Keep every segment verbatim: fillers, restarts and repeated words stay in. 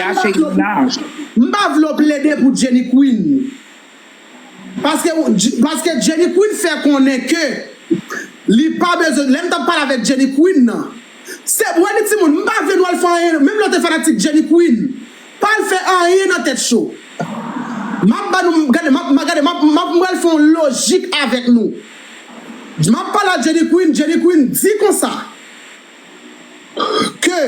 Chache youn la. M pa vle w plede pou Jenny Queen. Paske, paske Jenny Queen fè konnen ke li pa bezwen, lè m t ap pale avèk Jenny Queen nan, se, wè li timoun, m pa vle nou al fè anyen, menm lè w te fanatik Jenny Queen, pa al fè anyen nan tèt cho. M ap ba nou, gade, m ap, m ap, gade, m ap, m ap, m pral fè yon lojik avèk nou. M ap pale a Jenny Queen, Jenny Queen di konsa ke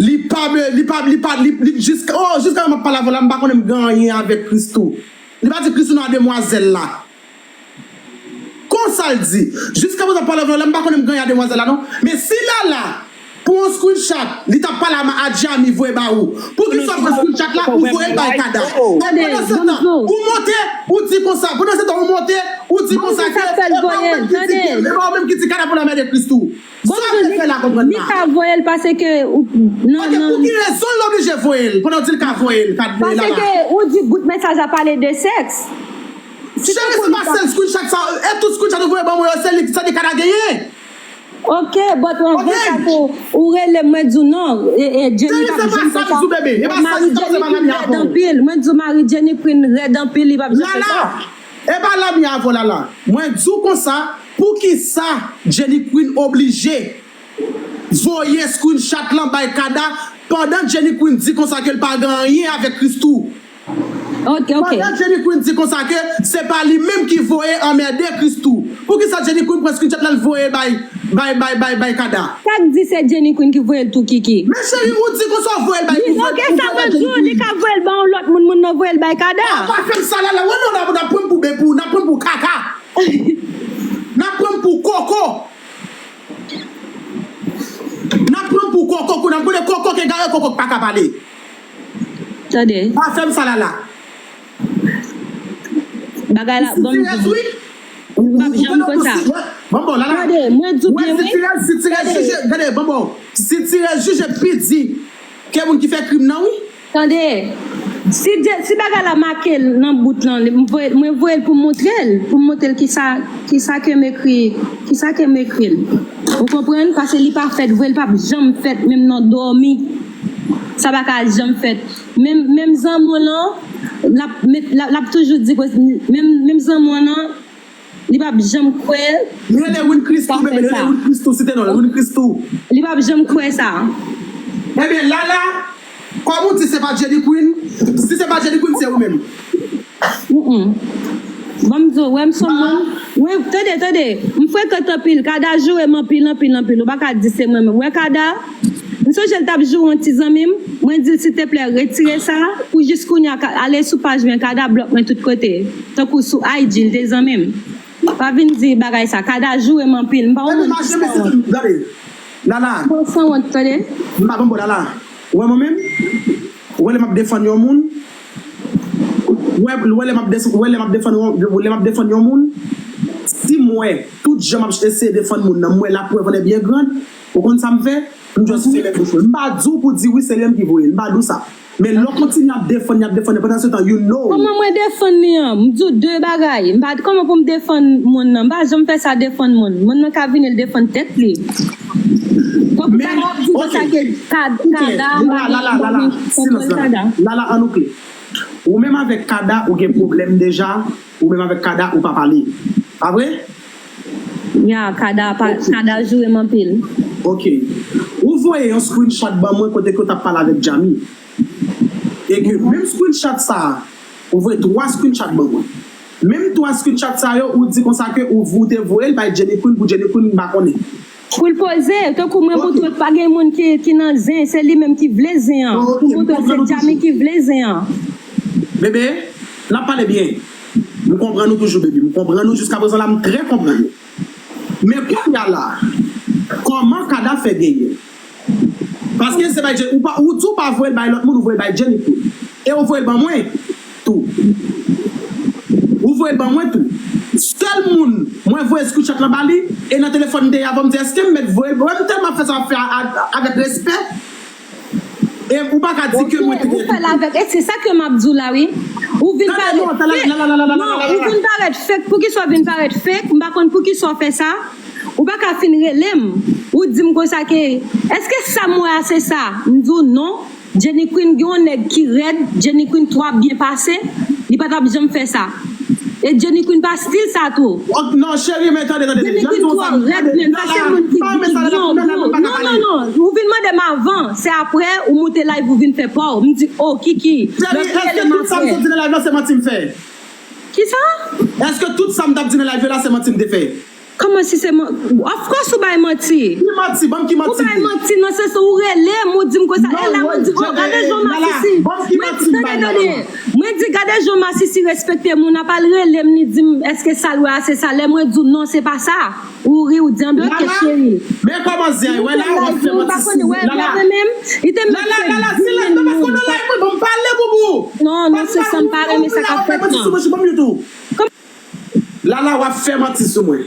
li pa, li pa, li pa, li, li, jiska, oh, jiska m ap pale avè w la, m pa konnen m gen anyen avèk Christoo. Li pa di Christoo non a demwazèl la. Konsa l di. Jiska prezan m ap pale avè w la, m pa konnen m gen anyen a demwazèl la non. Men si Lala pran yon screenshot, li t ap pale a Jamie voye ba ou. Poukisa w pran screenshot la, ou voye l bay Kada? E pandan se tan, ou monte, ou di konsa. Pandan se tan, ou monte, ou di konsa ke e pa ou menm ki di, e pa ou menm ki di Kada pou l anmède Christoo. Sa w ap fè la konprann la? Li ka voye l paske ou, nan, ok, nan, pou ki rezon l oblije voye l? Pandan w di l ka voye l, ka voye l la. Paske ou di bout mesaj la pale de sèks. Cheri, se pa sèl screenshot sa, e tout screenshot ou voye ban mwen yo, se li, se li Kada genyen. Ok, but anvan sa tou, ou rele mwen di w non, e, e, Jenny p ap janm fè sa. Mari Jenny Queen rèd anpil. Mwen di w mari Jenny Queen rèd anpil, li p ap janm fè sa. E pa Lala m ye avè w Lala. Mwen di w konsa, poukisa Jenny Queen oblije voye screenshot lan bay Kada pandan Jenny Queen di konsa ke l pa gen anyen avèk Christoo? Ok, ok. Pandan Jenny Queen di konsa ke se pa li menm ki voye anmède Christoo. Poukisa Jenny Queen pran screenshot lan l voye bay, bay, bay, bay, bay Kada? Sa k di se Jenny Queen ki voye l tou Kiki? Men cheri, ou di konsa w voye l bay, ou voye l bay Jenny Queen. Ok, sa mwen di w, li ka voye l ba yon lòt moun, moun nan voye l bay Kada. Ah, pa fè m sa Lala. Wè non, n ap, n ap pran m pou be pou, n ap pran m pou kaka. N ap pran m pou koko. N ap pran m pou koko, kou n ap konnen koko k egare, koko k pa ka pale. Tande. Pa fè m sa Lala. Bagay la, bon, m di w, m p ap janm fè sa. Bon, bon, Lala. Tande, mwen di w byen, wi. Si Tirèz jije, gade, bon, bon. Si Tirèz jije pi di ke moun ki fè krim nan, wi. Tande, si, si bagay la make l nan bout lan, mwen voye l pou m montre l, pou m montre l kisa, kisa ke m ekri, kisa ke m ekri l. Ou konprann? Paske li pa fèt vre, li p ap janm fèt, menm nan dòmi. Sa pa ka janm fèt. Menm, menm zanmi w lan, l ap met, l ap, l ap toujou di, menm, menm zanmi w lan, li p ap janm kwè. Li rele Win Christoo, bebe, li rele Win Christoo, site non l, Win Christoo. Li p ap janm kwè sa. Ebyen, Lala, kòm ou di se pa Jenny Queen, si se pa Jenny Queen, se ou menm. Mm, mm. Ban m di w, wè m se yon moun, mwen, tande, tande, m frekant anpil, Kada joure m anpil, anpil, anpil, ou pa ka di se mwen menm. Wè Kada, m sonje l t ap joure yon ti zanmi m, mwen di l, silteplè, retire sa, pou jis kounye a, ale sou paj mwen, Kada blòk mwen tout kote, tankou sou I G, l te zanmi m. Pa vin di bagay sa, Kada joure m anpil, m pa yon moun ki sanwont. Gade, Lala. M pa sanwont, tande. M pa bon, bon, Lala. Ou wè mwen menm? Ou wè lè m ap defann yon moun? Ou wè, ou wè lè m ap des-, ou wè lè m ap defann yon, lè m ap defann yon moun? Si m wè, tout jan m ap eseye defann moun nan, m wè la preuve en est bien grande, ou konn sa m fè? M just fèmen bouch mwen. M pa di w pou di wi se li menm ki voye l. M pa di w sa. Men lè w kontinye ap defann li, ap defann li, pandan se tan, you know. Kòman mwen defann li an? M di w de bagay. M pa, kòman pou m defann moun nan? M pa janm fè sa defann moun. Moun nan ka vini, l defann tèt li. Tankou bagay w ap di konsa ke Kada, Kada, Lala, Lala, silans, Lala. Lala, ann nou klè. Ou menm avèk Kada, ou gen pwoblèm deja. Ou menm avèk Kada, ou pa pale. Pa vre? Ya, Kada pa, Kada joure m anpil. Ok. Ou voye yon screenshot ban mwen kote ke w t ap pale avèk Jamie. E ke menm screenshot sa a, ou voye twa screenshot ban mwen. Menm twa screenshot sa yo, ou di konsa ke ou, ou te voye l bay Jenny Queen pou Jenny Queen pa konnen. Pou l poze, tankou mwen montre w pa gen moun ki, ki nan zen, se li menm ki vle zen an. Pou montre w se Jamie ki vle zen an. Bebe, n ap pale byen. M konprann ou toujou, baby. M konprann ou jiska prezan la, m trè konprann ou. Men kounye a la, kòman Kada fè genyen? Paske se bay Jenny, ou pa, ou di w pa voye l bay lòt moun, ou voye l bay Jenny tou. E ou voye l ban mwen tou. Ou voye l ban mwen tou. Sèl moun mwen voye screenshot lan ba li, e nan telefòn m te ye avan m di, èske m mèt voye l? Mwen m tèlman fè sa fè a, a, avèk respè. E ou pa ka di ke mwen te... Ou fè l avèk, e se sa ke m ap di w la, wi. Ou vin parèt fake. Non, ou vin parèt fake. Poukisa w vin parèt fake? M pa konn poukisa w fè sa. Ou pa ka fin rele m. Ou di m konsa ke, èske sa m wè a se sa? M di w non. Jenny Queen gen yon nèg ki rèd, Jenny Queen twò byen pase, li pa t ap janm fè sa. E Jenny Queen pa stil sa tou. Oh, non, cheri, men tande, tande. Jenny Queen twò rèd, men pase moun ki di ki byen gwo. Non, non, non, ou vin mande m avan, se apre ou moute live ou vin fè pa w. M di, oh, Kiki, lòt ki rele m apre. Cheri, èske tout sa m sot di nan live la, se manti m fè? Kisa? Èske tout sa m t ap di nan live la, se manti m te fè? Kòman si se man... Of course ou bay manti. Ki manti? Ban m ki manti? Ou bay manti nan sans ou rele m, ou di m konsa. E la mwen di, oh, gade jan masisi. Mwen di, tande, tande. Mwen di, gade jan masisi respekte moun, ap al rele m, li di m, èske sa l wè a se sa? Lè mwen di w non, se pa sa. Ou ri, ou di, anben, ok, cheri. Men kòman zen an, wè la, w ap fè manti sou mwen. Lala, lala, silans, non, paske w nan live mwen, ban m pale, boubou. Non, non, se sa m pa renmen sa k ap fèt lan. Lala, w ap fè manti sou mwen.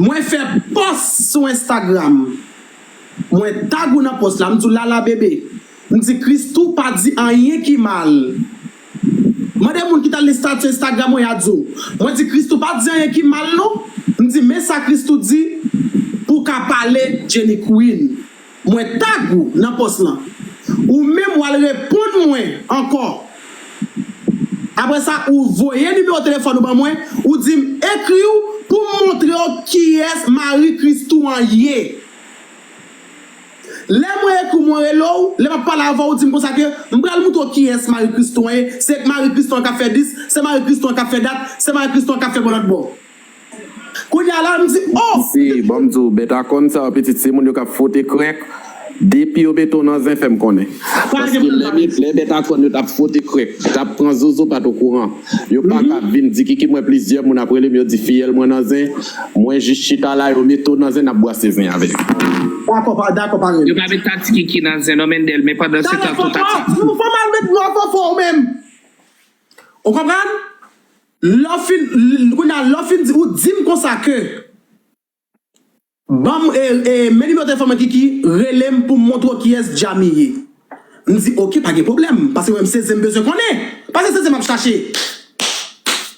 Mwen fè pòs sou Instagram. Mwen tag ou nan pòs la. M di w, Lala bebe. M di, Christoo pa di anyen ki mal. Mande moun ki t al li estati Instagram mwen, y a di w. Mwen di, Christoo pa di anyen ki mal, non. M di, men sa Christoo di pou w ka pale Jenny Queen. Mwen tag ou nan pòs lan. Ou menm w al reponn mwen ankò. Apre sa, ou voye nimewo telefòn ou ban mwen, ou di m ekri w pou m montre w kiyès mari Christoo an ye. Lè mwen ekri w, mwen rele w, lè m ap pale avè w, ou di m konsa ke m pral montre w kiyès mari Christoo an ye. Se mari Christoo an k ap fè dis, se mari Christoo an k ap fè dat, se mari Christoo an k ap fè bò lòt bò. Kounye a la, m di, oh! Si, bon, m di w, bèt a kòn sa yo, pitit, se moun yo k ap fwote krèk. Depi yo mete w nan zen, fè m konnen. Paske lè, lè bèt a kòn yo t ap fwote krèk, t ap pran zozo, pa t okouran. Yo pa ka vin di, Kiki, mwen plizyè moun ap rele m, yo di, fiyèl mwen nan zen, mwen jis chita la, yo mete w nan zen, n ap bwase zen avè yo. Dakò, pa, dakò, pa rele. Yo pa met Tati Kiki nan zen, non, Mendel, men pandan se tan, tout Tati. Fò m al met mò fò fò ou menm. Ou konprann? Lè w fin, kounye a, lè w fin di, ou di m konsa ke, ban m, e, e, men nimewo telefòn mwen, Kiki, rele m pou m montre w kiyès Djamy ye. M di, oke, pa gen pwoblèm, paske mwen, se zen m bezwen konnen. Paske se zen m ap chache.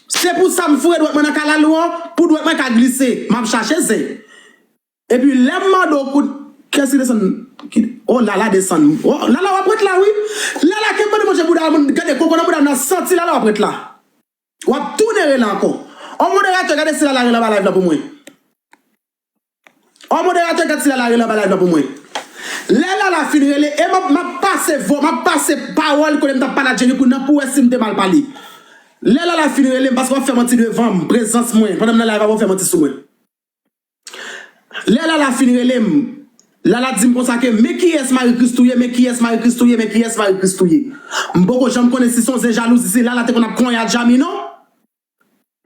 Se pou sa m foure dwèt mwen nan kalalou an, pou dwèt mwen ka glise. M ap chache zen. Epi lè m mande w kout, kiyès ki desann? Oh, Lala desann. Oh, Lala, w ap ret la, wi. Lala, kenbe manje bouda, gade koko nan bouda m nan santi, Lala, w ap ret la. W ap tounen rele ankò. On moderatè, gade si Lala rele anba live la pou mwen. On moderatè, gade si Lala rele anba live la pou mwen. Lè Lala fin rele, e m ap, m ap pase vo, m ap pase pawòl kote m t ap pale a Jenny Queen nan pou wè si m te mal pale. Lè Lala fin rele m, paske w ap fè manti devan m, prezans mwen, pandan m nan live avè w, w ap fè manti sou mwen. Lè Lala fin rele m, Lala di m konsa ke, men kiyès mari Christoo ye, men kiyès mari Christoo ye, men kiyès mari Christoo ye. M poko janm konnen si se yon zen jalouzi, si Lala te konn ap konyen a Djamy, non.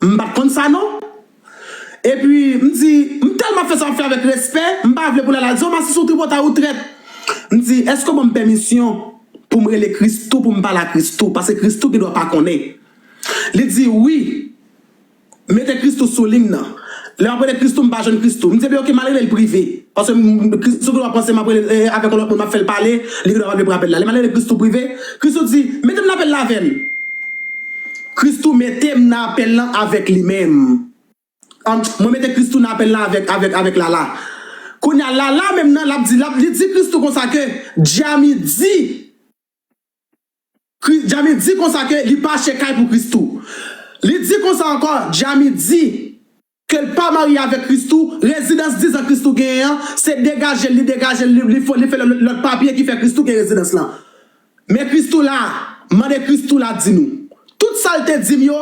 M pa t konn sa, non. Epi, m di, m tèlman fè sa, m ap fè avèk respè, m pa vle pou Lala di, oh, masisi, ou tripotay, ou trèt. M di, èske w ban m pèmisyon pou m rele Christoo, pou m pale a Christoo, paske Christoo gen dwa pa konnen. Li di, wi. Mete Christoo sou liy nan. Lè m ap rele Christoo, m pa jwenn Christoo. M di, ebyen, oke, m al rele l prive. Paske m, Christoo gen dwa panse m ap rele l, e, avèk yon lòt moun, m ap fè l pale, li gen dwa pa vle pran apèl la. Lè m al rele Christoo prive, Christoo di, mete m nan apèl la avè l. Christoo mete m nan apèl lan avèk li menm. An, mwen mete Christoo nan apèl lan avèk, avèk, avèk Lala. Kounye a, Lala menm nan, l ap di, l ap, li di Christoo konsa ke Djamy di Kri-, Djamy di konsa ke li pa achte kay pou Christoo. Li di konsa ankò, Djamy di ke l pa marye avèk Christoo, rezidans diz an Christoo genyen an, se degaje l, li degaje l, li, li fè, li fè lòt, lòt papye ki fè Christoo gen rezidans lan. Men Christoo la, mande Christoo la di nou. Tout sa l te di m yo,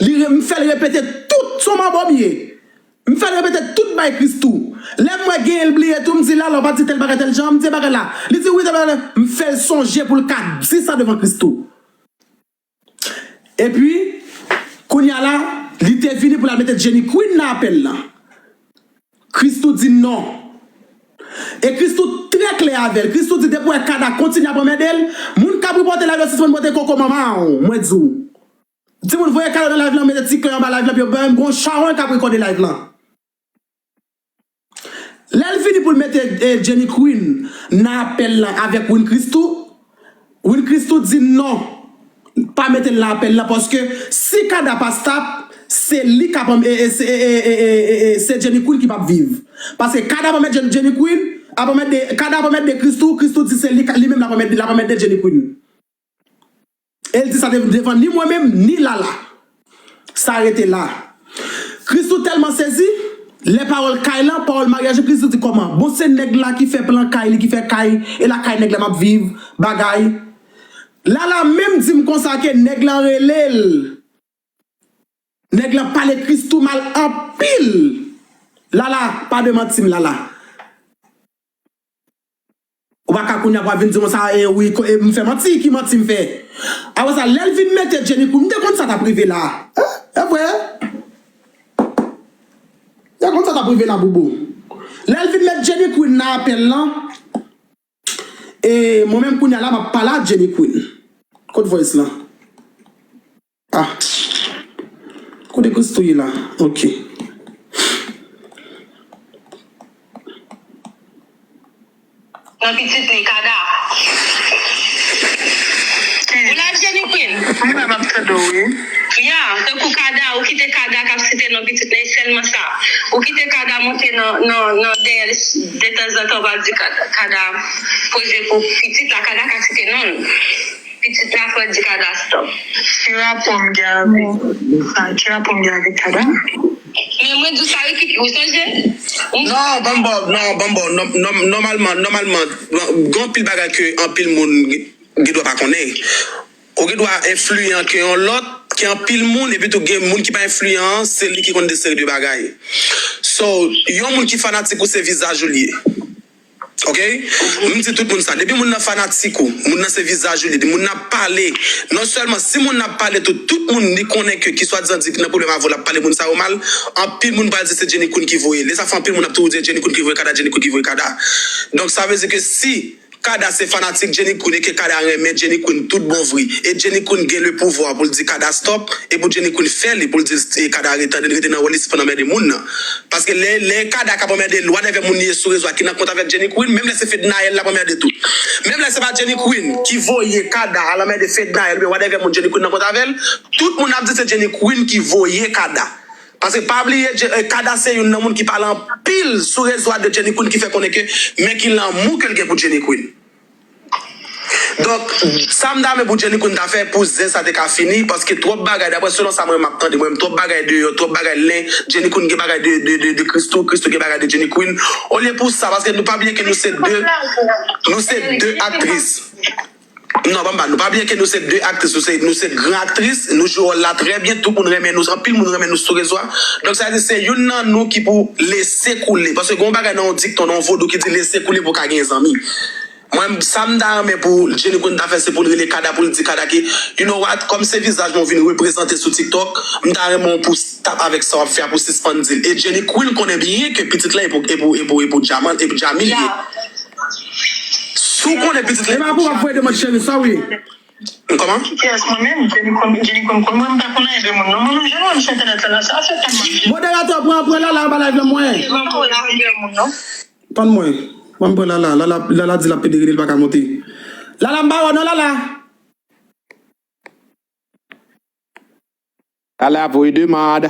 li re-, m fè l repete tout, se yon manbo m ye. M fè l repete tout bay Christoo. Lè m wè genyen l bliye tou, m di, Lala, w pa t di tèl bagay tèl jan, m di bagay la. Li di, wi, tèl bagay la. M fè l sonje pou l ka di sa devan Christoo. Epi, kounye a la, li te vini pou l al mete Jenny Queen nan apèl lan. Christoo di non. E Christoo trè klè avè l. Christoo di, depi w wè Kada kontinye ap anmède l, moun k ap repòte live yo sispann pote koko manman w, mwen di w. Timoun, voye kado nan live lan, mete ti kè anba live lan, pou yo bay m gon chawony k ap rekòde live lan. Lè l vini pou l mete, eh, Jenny Queen nan apèl lan avèk Win Christoo, Win Christoo di non, pa mete l nan apèl lan, paske si Kada pa stop, se li k ap, eh, eh, se, eh, eh, eh, eh, eh, se Jenny Queen ki p ap viv. Paske Kada pa mete Jenny, Jenny Queen, ap anmède, Kada ap anmède Christoo, Christoo di se li, li menm l ap anmède, l ap anmède Jenny Queen. E l di sa de- devan ni mwen menm, ni Lala. Sa rete la. Christoo tèlman sezi, lè pawòl kay lan, pawòl maryaj, Christoo di kòman? Bon, se nèg la ki fè plan kay li, ki fè kay, e lakay nèg la m ap viv, bagay. Lala menm di m konsa ke nèg lan rele l. Nèg lan pale Christoo mal anpil. Lala, pa de manti m, Lala. Ou pa ka kounye a pou al vin di m sa, e wi, ko- e m fè manti, ki manti m fè? Apre sa, lè l vin mete Jenny Queen, m te konn sa t ap rive la. Hein? E vre? M te konn sa t ap rive la, boubou. Lè l vin met Jenny Queen nan apèl lan, e mwen menm kounye a la, m ap pale a Jenny Queen. Kot voice lan? Ah. Kote Christoo ye la? Ok. Nan pitit li, Kada. Ou la, Jenny Queen? Mwen la, m ap tande w, wi. Ya, tankou Kada, ou kite Kada k ap site non pitit la, e sèlman sa. Ou kite Kada monte nan, nan, nan dèyè l, detanzantan, w ap di Kada, Kada poze pou pitit la, Kada ka site non l. Pitit la fò di Kada stop. Ki rapò m gen avèk sa? Ki rapò m gen avèk Kada? Men mwen di w sa wi, Kiki, ou sonje? Non, ban m ba w, non, ban m ba w, nò- nò- nòmalman, nòmalman, gen anpil bagay ke anpil moun gen dwa pa konnen. Ou gen dwa enfliyan ke yon lòt, ke anpil moun, epi tou gen moun ki pa enfliyan an, se li ki konn de seri de bagay. So, yon moun ki fanatik ou se vizaj ou li ye. Ok? M di tout moun sa. Depi moun nan fanatik ou, moun nan se vizaj ou li, moun nan ap pale. Non sèlman si moun nan ap pale tou, tout moun li konnen ke ki swadizan di ki nan pwoblèm avè w, l ap pale moun sa yo mal, anpil moun pral di se Jenny Queen ki voye. Lè sa fè anpil moun ap toujou di Jenny Queen ki voye Kada, Jenny Queen ki voye Kada. Donk sa vle di ke si Kada se fanatik Jenny Queen e ke Kada renmen Jenny Queen tout bon vre, e Jenny Queen gen le pouvwa pou l di Kada stop, e pou Jenny Queen fè li pou l di e Kada rete, tande l rete nan wòl li, sispann anmède moun nan. Paske lè, lè Kada k ap anmède whatever moun li ye sou rezo a ki nan kont avèk Jenny Queen, menm lè se Fednaelle l ap anmède tou. Menm lè se pa Jenny Queen ki voye Kada al anmède Fednaelle oubyen whatever moun Jenny Queen nan kont avè l, tout moun ap di se Jenny Queen ki voye Kada. Paske pa bliye, Je- eh, Kada se youn nan moun ki pale anpil sou rezo a de Jenny Queen ki fè konnen ke men ki lanmou ke l gen pou Jenny Queen. Donk, sa m ta renmen pou Jenny Queen ta fè pou zen sa te ka fini, paske twòp bagay, daprè selon sa mwen m ap tande, mwen menm, twòp bagay deyò, twòp bagay len, Jenny Queen gen bagay de, de, de, de Christoo, Christoo gen bagay de Jenny Queen. Olye pou sa, paske nou pa bliye ke nou se de, nou se de aktris. Non, ban m ba, nou pa bliye ke nou se de aktris, nou se, nou se gran aktris, nou jwe wòl la trè byen, tout moun renmen nou, anpil moun renmen nou sou rezo a. Donk, sa vle di se youn nan nou ki pou lese koule, paske gen yon bagay nan yon dikton, nan yon vodou ki di lese koule pou w ka gen zanmi. Mwen, sa m ta renmen pou Jenny Queen ta fè, se pou l rele Kada, pou l di Kada ke, you know what, kòm se vizaj mwen w vin reprezante sou TikTok, m ta renmen w pou w stop avèk sa w ap fè a, pou w sispann di l. E Jenny Queen konnen byen ke pitit lan e pou, e pou, e pou, e pou Jamal, e pou Jamil ye. Si w konnen pitit lan e pou Jamil. E pa pou w ap voye demann cheri, sorry. Kòman? Kiyès mwen menm? Jenny Queen, Jenny Queen, mwen m pa konn anyen de moun non. Mwen menm, jan mwen sou entènèt la, sa fè tèlman. Moderatè, pran, pran Lala anba live la mwen. Mwen pa konn anyen de moun non. Tann mwen. Ban m pran Lala. Lala, Lala di l ap pede rele, l pa ka monte. Lala, m pa wè w non, Lala. Lala voye demann.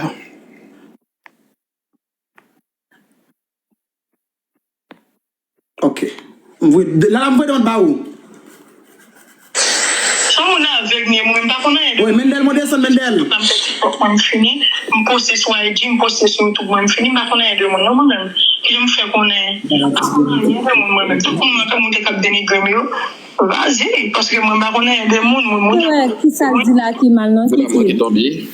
Ok. M voye, Lala, m voye demann ba ou. Son moun avèg, men mwen, m pa konn anyen de moun. Wi, Mendel, mwen desann, Mendel. M fè TikTok mwen, m fini. M poste sou I G, m poste sou YouTube mwen, m fini. M pa konn anyen de moun non, mwen menm. Kijan m fè konnen? M pa konn anyen de moun, mwen menm. Tout moun nan ke moun te k ap denigre m yo, vaze, paske mwen, m pa konn anyen de moun, mwen, mwen. Ou wè, kisa l di la ki mal non, Kiki?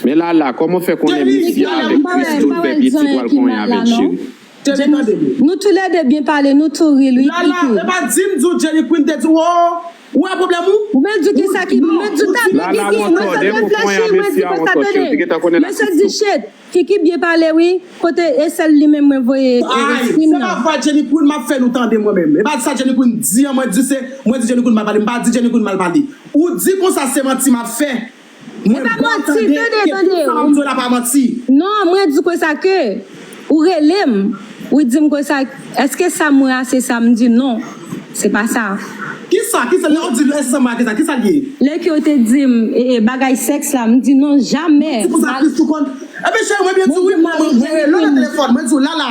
Men Lala, kòman w fè konnen mesye a avèk Christoo fè pitit, w al konyen avè l, cheri? Jenny, nou toulède byen pale, nou tou ri l, wi, Kiki. Lala, e pa di m di w Jenny Queen te di w, oh, ou wè pwoblèm ou? Ou menm di w kisa ki, ou menm di w ta byen, Kiki, mwen fè reflechi, mwen di konsa, tande. Mesye di shit, Kiki byen pale, wi, kote e sèl li menm mwen voye, e, screen nan. Ay, se pa vwa Jenny Queen m ap fè nou tande mwen menm. E pa sa Jenny Queen di an, mwen di se, mwen di Jenny Queen mal pale, m pa di Jenny Queen mal pale. Ou di konsa se manti m ap fè. Mwen bon tande ke tout sa w di la pa manti. Non, mwen di konsa ke ou rele m, ou di m konsa, èske sa m wè a se sa? M di non, se pa sa. Kisa? Kisa? Lè w di èske sa m wè a se sa, kisa l ye? Lè ke w te di m, e, e, bagay sèks la, m di non, jamè. Di konsa Christoo konn. Ebyen cheri, mwen byen di w wi, mwen, mwen, mwen rele w nan telefòn, mwen di w Lala.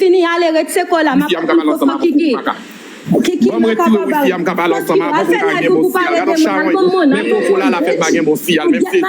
fini, ale, retire kò la, m ap pale pou Kiki. Kiki, ban m retire wi, fi a, m ka pale ansanm avè w pou m ka gen bon siyal. Gad yon chay, men koko Lala fè m pa gen bon siyal, men m sezi.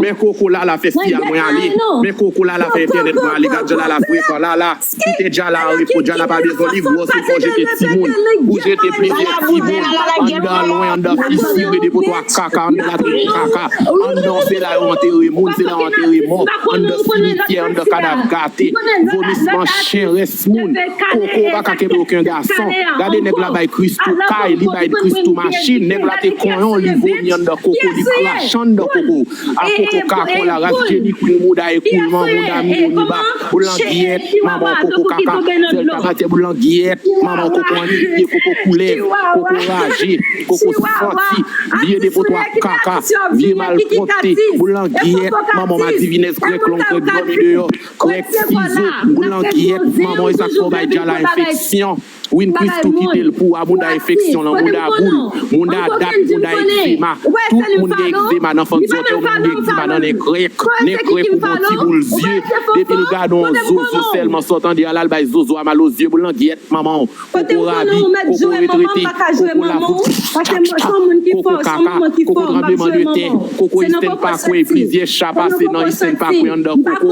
Men koko Lala fè siyal mwen ale. Men koko Lala fè entènèt mwen ale. Gad jan Lala frekan, Lala. Kite Djala repo, Djala pa bezwen li gwòs li fò jete timoun. Pou jete plizyè timoun anndan lwen, anndan fisire, depo twa kaka, anndan latrin kaka. Anndan se la yo antere moun, se la yo antere mò. Anndan simityè, anndan kadav gate. Vomisman chen, rès moun. Koko pa ka kenbe okenn gason. Gade nèg la bay Christoo kay, li bay Christoo machin. Nèg la te konyen w, li vomi anndan koko, li krache anndan koko. A koko kaka w la, ras Jenny Queen, mouda ekoulman, mouda miwo miba, boulangyèt, manman w koko kaka, sèl tabatè boulangyèt, manman w koko anivye, koko koulèv, koko raje, koko santi, vye depotwa kaka, vye malpwòpte, boulangyèt, manman w madivinèz, krèk long, krèk dòmi deyò, krèk sizo, boulangyèt, manman w e sa k fè w bay Djala enfeksyon. Win Christoo kite l pou a, mouda enfeksyon lan, mouda boul, mouda dat, mouda egzema. Tout moun gen egzema nan fanm dyòtè, ou menm gen egzema nan nen krèk. Nen krèk ou gon ti boul zye. Depi l gade w zozo sèlman, sa w tande a la, l bay zozo a mal o zye, boulangyèt manman w. Koko rabi, koko retrete, koko lapoud, koko kaka, koko tranbleman de tè, koko Eastern Parkway, plizyè cha pase nan Eastern Parkway anndan koko.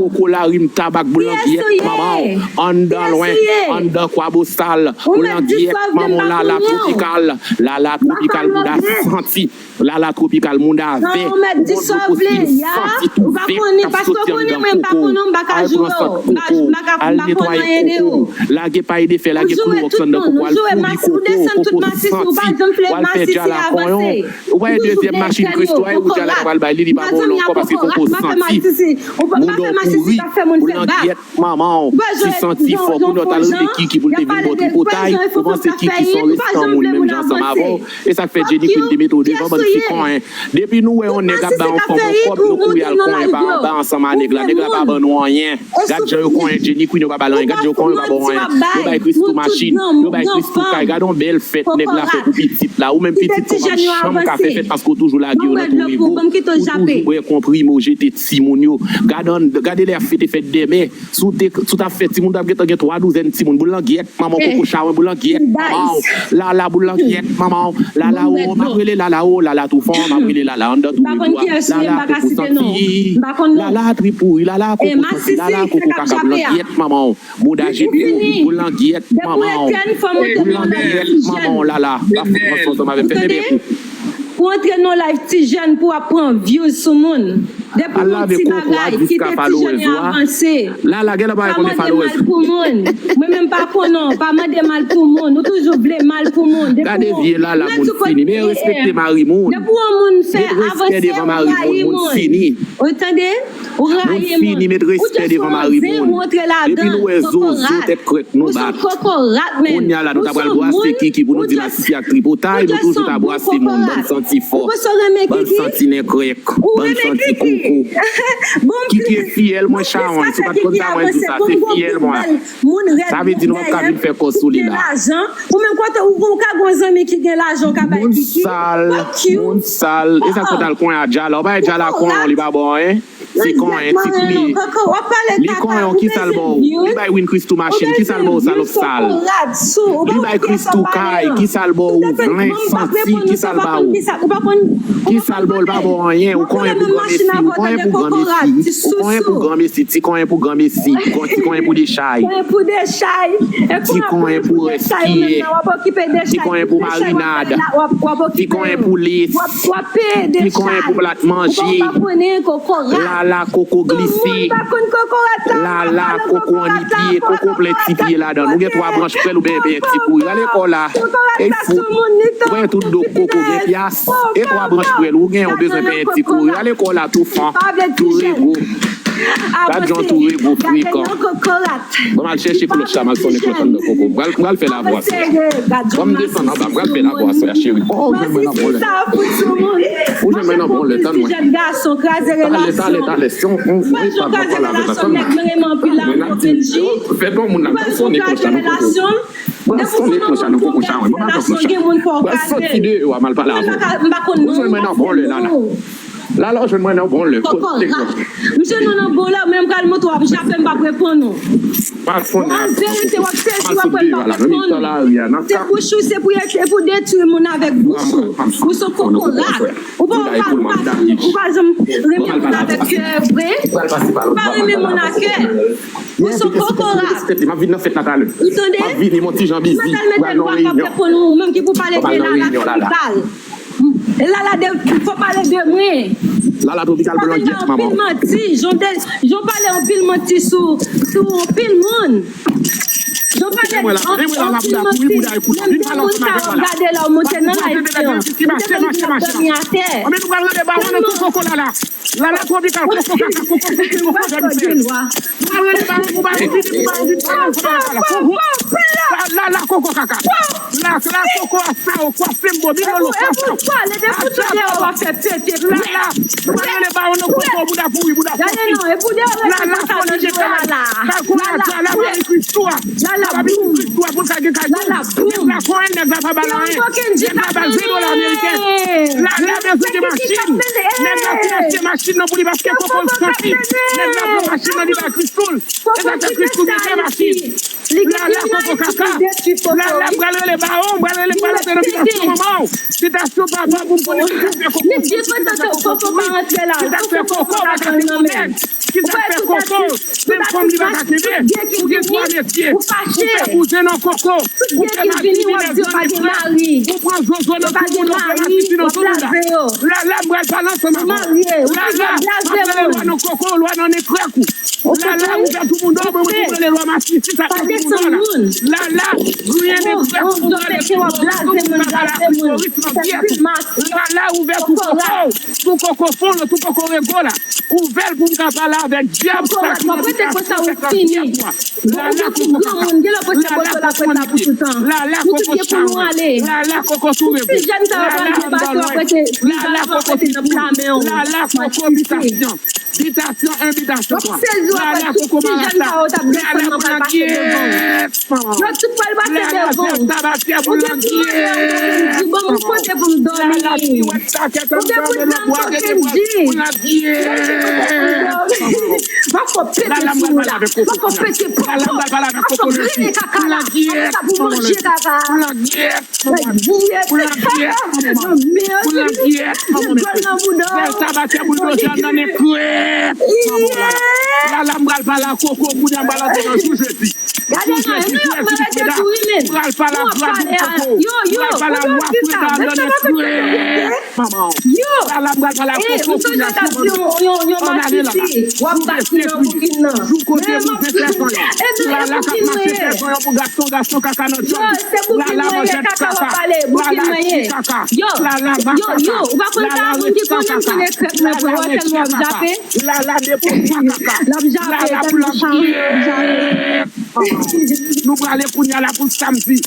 Koko larim tabak, boulangyèt manman w. Anndan lwen, anndan Kwabosal. Boulangyèt manman w, Lala Twopikal. Lala Twopikal mouda santi. Lala Twopikal mouda vè. Ou gon dlo postil santi tou vè k ap soti anndan koko w. Al pran sant koko w. Al netwaye koko w. Lage pay de fè, lage klowòks anndan koko w. Al fouri koko w. Koko santi. W al fè Djala konyen w. Ou pa wè dezyèm machin Christoo a, e ou Djala k pral bay li, li pa ba w l ankò paske koko santi. Mouda w pouri. Boulangyèt manman w, ti santi fò, kounye w t al rele Kiki pou l te vin ba w tripotay, ou panse Kiki se yon restan moun menm jan ansanm avè w, e sa k fè Jenny Queen te mete w devan bann ti konyen. Depi nou wè yon nèg ap ba yon fanm yon kòb, nou kouri al konyen pa anba ansanm a nèg la, nèg la pa ban nou anyen. Gad jan yo konyen Jenny Queen, yo pa ba l anyen, gad jan yo konyen, yo pa ba w anyen. Yo bay Christoo machin, yo bay Christoo kay, gad yon bèl fèt nèg la fè pou pitit la, ou menm pitit ou pa janm ka fè fèt paske w toujou lage yo nan tou ego, ou toujou bwè konprime, w jete timoun yo. Gade lè y ap fete fèt dèmen. Si w te, si w t ap fè timoun, w t ap gentan gen twa douzèn timoun. Boulangyèt Manman koko chawen boulangyèt manman w. Lala boulangyèt manman w. Lala o, m ap rele lala o, lala tou fò, m ap rele lala anndan tou. Lala koko santi. Lala tripouri, lala koko santi, lala koko kaka boulangyèt manman w. Bouda je pouri, boulangyèt manman w. Boulangyèt manman w lala. Pa fout pran son ansanm avè m. Fèmen bèk ou. Ou antre nan live ti jèn pou w ap pran views sou moun. Depi yon ti bagay, kite ti jèn yo avanse. Lala, gen lè pa mande mal pou moun. Mwen menm pa konnen w, pa mande mal pou moun. Ou toujou vle mal pou moun. Gade vye Lala, moun fini. Men respekte mari moun. Depi yon moun fè avanse, ou rayi moun. Ou tande? Ou rayi moun. Ou just anzen, ou antre ladan. Kokorat. Ou se yon kokorat, menn. Kounye a la, nou ta pral bwase Kiki pou nou di masisi ak tripotay, nou toujou ta bwase moun, bann santi fò, bann santi nen krèk, bann santi koko. Kiki e fiyèl mwen chawony, si w pa t konn sa mwen di w sa, se fiyèl mwen. Sa vle di nou p ap ka vin fè kò sou li la. Ou menm kote ou ka gon zanmi ki gen lajan ou ka bay Kiki. Moun sal, moun sal. E sa k fè w t al konyen a Djala? Ou bay Djala konyen, li pa ba w anyen. Ti konyen, ti kriye. Li konyen w, kisa l ba w? Li bay Win Christoo machin, kisa l ba w, salòp sal? Li bay Christoo kay, kisa l ba w? Vin santi, kisa l ba w? Kisa l ba w? L pa ba w anyen. Ou konyen pou granmesi, ou konyen pou granmesi, ou konyen pou granmesi, ti konyen pou granmesi, ti konyen pou dechay. Ti konyen pou rès kiyè. Ti konyen pou marinad. Ti konyen pou lis. Ti konyen pou plat manje. Lala koko glise. Lala koko anni pye, koko plen ti pye ladan. Nou gen twa branch prèl ou byen byen ti kouri. Rale kò w la. Ey fout. Ou wè tout do koko gen pyas. E twa branch prèl ou gen, ou bezwen penyen ti kouri. Rale kò w la tou fan. Tou rego. Gad jan tou rego frekan. Bon, m al chèche klòch la, m al sonnen klòch anndan koko. M pral, m pral fè lavwa sè. Ban m desann anba, m pral fè lavwa sè, cheri. Oh, ou jwenn mwen nan bon lè. Ou jwenn mwen nan bon lè, tann mwen. Talè, talè, talè. Si on, on, on, pa, pa pale avè la, tann mwen. Mwen ap di, fè bon moun la, m pral sonnen klòch la nan koko. M pral sonnen klòch la nan koko, chawony. Ban m al fè klòch la. M pral soti deyò a, m al pale avè w. Ou jwenn mwen nan bon lè la, la. Lala, ou jwenn mwen nan bon lè. Kote klòch? M jwenn ou nan bon lè, men m pral montre w ap jape, m p ap reponn ou. An verite, w ap sezi, w ap pale, w p ap reponn. Se bouch ou, se pou, se pou detwi moun avèk bouch ou. Ou se kokorat. Ou pa, ou pa, ou pa, ou pa janm renmen moun avèk kè vre. Ou pa renmen moun a kè. Ou se kokorat. M ap vin nan fèt la talè. Ou tande? M ap vini, mon ti jan bizi. Mwen tèlman tèt bwa k ap reponn ou, ou menm ki pou pale de Lala Tropikal. Lala de, fò pale de mwen. Lala Tropikal blangyèt manman. Anpil manti, jan w pale anpil manti sou, sou anpil moun. Jan w pale anpil manti, menm de moun sa yo gade la w monte nan live yo. Ou te konn di w ap dòmi atè. Lala Tropikal, koko kaka, koko koko, koko dèmisè. Ou pa rele ba mwen, ou pa vin, ou pa vin pale ansanm avè la. Koko. Lala koko kaka. La, la koko a sa yo, kwa sembo, milolo, kwa sa yo. Lala, ou pa rele ba mwen non koko, bouda pouri, bouda pouri. Lala, fò li jete la. Kalkoulatè, la, Marie Christoo a. Lala, boum. Lala, boum. Nèg la pa ba l anyen. Nèg la ba l ven dola ameriken. Lala bezwen de machin. Nèg la fin achte machin nan pou li paske koko l santi. Nèg la pran machin nan li bay Christoo. E sa fè Christoo gen de machin. Lala koko kaka. Lala m pral rele bawon, m pral rele m pral antre nan bitasyon manman w. Bitasyon papa pou m konnen ki sa fè koko souri, ki sa fè koko pa ka kenbe yon nèg. Ki sa fè koko? Menm fanm li pa ka kenbe. Ou gen twa mesye. Ou fè kouzen nan koko. Ou fè mati nan koko. Ou pran zozo nan tout moun, ou fè mati nan tout moun la. Lala m pral pale ansanm avè w. Lala, m ap rele lwa nan koko, lwa nan nen krèk ou. Lala, ou fè tout moun dò, mwen, mwen, mwen, lwa mati, si sa fè tout moun dò la. Lala, griyen nen krèk ou, rale tout moun, tout moun ka pale a klitoris nan pyès. Lala, ouvè tou koko, tou koko fon, tou koko rego la. Ouvè l pou m ka pale avèk dyab sa ki nan bitasyon sèt nan pyès ou a. Lala koko kaka. Lala koko anipye. Lala koko chawony. Lala koko tou rego. Lala anba lwen. Lala koko pitboul. Lala koko bitasyon. Bitasyon en, bitasyon twa. Lala koko marasa. Lala boulangyèt manman w. Lala zèb tabatyè boulangyèt manman w. Lala piwèt sakèt anndan melo bwa, gade bwa boulangyèt manman w. Lala m pral pale avèk koko kounya. Ala m pral pale avèk Koko Lesi. Pou langyèt manman Lesi. Pou langyèt manman Lesi. Pou langyèt manman Lesi. Pou langyèt manman Lesi. Sèl Sabatye bouldoze anndan nen krèk manman Lala. Lala m pral pale a Koko kounye a m pral antre nan jou jedi. Jou jedi, jedi, jedi, freda. M pral pale a Granmoun Koko. M pral pale a Wa Freda anndan nen krèk. Manman w. Yo! Ala m pral pale a Koko kounye a sou bandi. Ann ale Lala. Jou vennsenk jou kote pou vennsenk jou yo. Lala k ap mache fè zon yo pou gason, gason kaka nan djòb. Lala manjèt kaka. Lala ti kaka. Lala makaka. Lala rèd san kaka. Lala rèd san kaka. Lala depo san kaka. Lala pou langyèt. Nou prale kounye a la pou samdi.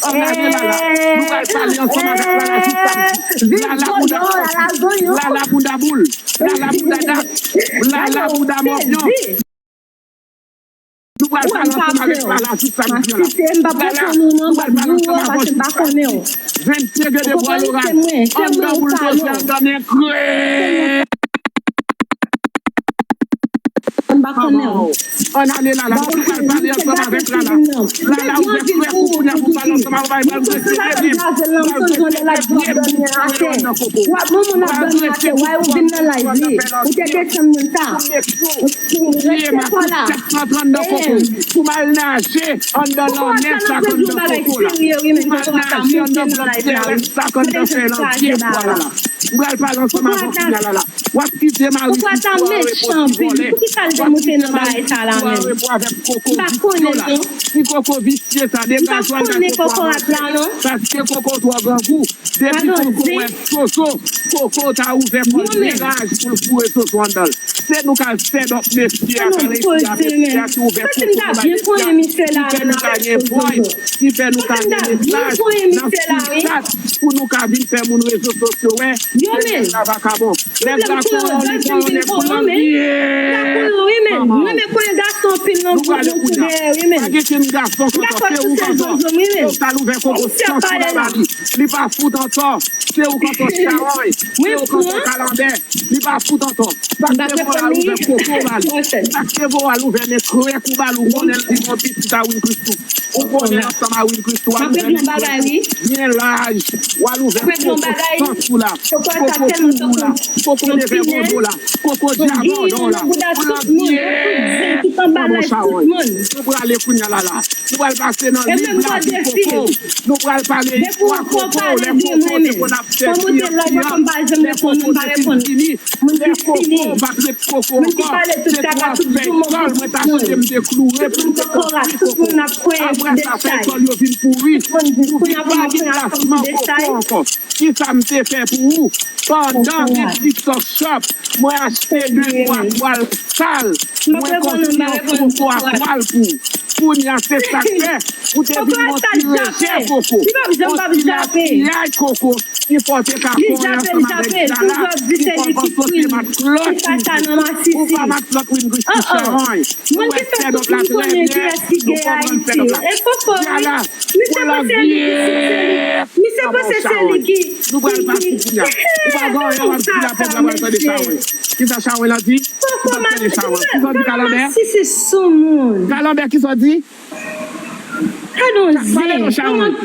Ann ale Lala. Nou pral pale ansanm avèk Lala sou samdi. Lala bounda kòk. Lala bounda boul. Lala bounda dak. Lala bounda mòbyon. Nou pral pale ansanm avèk Lala sou samdi an la. Lala, nou pral pale ansanm avè w sou samdi. Vennde degre de bwa loray. Anndan bouldoze, anndan nen krèk. Ann ale Lala, nou pral pale ansanm avèk Lala. Lala ouvè frè kou kounye a pou pale ansanm avè w, pral vennde degre. Pral vennde degre pou pale anndan koko. Pral vennde degre pou pale anndan fè langyèt. Pou pye makout sèt san trannde koko. Pou m al naje anndan lanmè sa k anndan koko la. Pou m al naje anndan glòt terès sa k anndan fè langyèt bwa Lala. M pral pale ansanm avè w kounye a Lala. W ap kite mari fi pou al repo ti vòlè. W ap kite mari fi pou al repo avèk koko visye la. Ti koko visye sa, degaje w al nan koko a monchè. Paske koko twò grangou. Depi koko wè soso, koko ta ouvè kò l byen laj pou l foure soso anndan l. Se nou k al sèdòp mesye a, k al reyisi a mesye a ki ouvè koko pou mesye a, ki fè nou ka gen vòy, ki fè nou ka gen mesaj nan sou chat pou nou ka vin fè moun rezo sosyo wè se nèg la vakabon. Nèg la konnen li pran yon nèg pou langyèt. Manman. Nou prale kounye a. Pa gen kenn gason k antò, se ou k antò. Se ou k al ouvè koko san sou la ba li. Li pa fout antò. Se ou k antò chawony. Se ou k antò kalanbè. Li pa fout antò. Sa k te voye al ouvè koko ba li. Sa k te voye al ouvè nen krèk ou ba li, ou konnen l di yon pitit a Win Christoo. Ou konnen ansanm a Win Christoo, w al ouvè nen krèk ou byen laj. W al ouvè koko san sou la. Koko pou ou la. Koko leve gonzo la. Koko dyagonda w la. Pou langyèt manman chawony. Nou prale kounye a Lala. Nou pral pase nan liv lavi koko. Nou pral pale istwa koko, lè koko te konn ap fè kriyan kriyan, lè koko te fin fini, lè koko pa t ret koko ankò, se twòp fèy kòl mwen t achte m te kloure pou m te konstwi koko. Apre sa, fèy kòl yo vin pouri. Nou vin pa gen plasman koko ankò. Kisa m te fè pou ou? Pandan gen TikTok Shop, mwen achte de twa twal sal, mwen konstwi yon fountwa twal pou ou. Kounye a, se sa k fè ou te vin yon ti rejè koko, yon ti lapiyay koko, ki fè w te ka konyen ansanm avèk Djala, ki fè w panse w se matlòt Win Christoo, ou pa matlòt Win Christoo chawony. Ou wè sèdòp la trè byen, nou konprann sèdòp la. Djala, pou langyèt manman w chawony. Nou pral pati kounye a. Ou pa gen anyen w ap di la, pèp la pral tande chawony. Kisa chawony la di? Ou pap tande chawony. Kisa w di kalanbè? Kalanbè, kisa w di? Pale non chawony.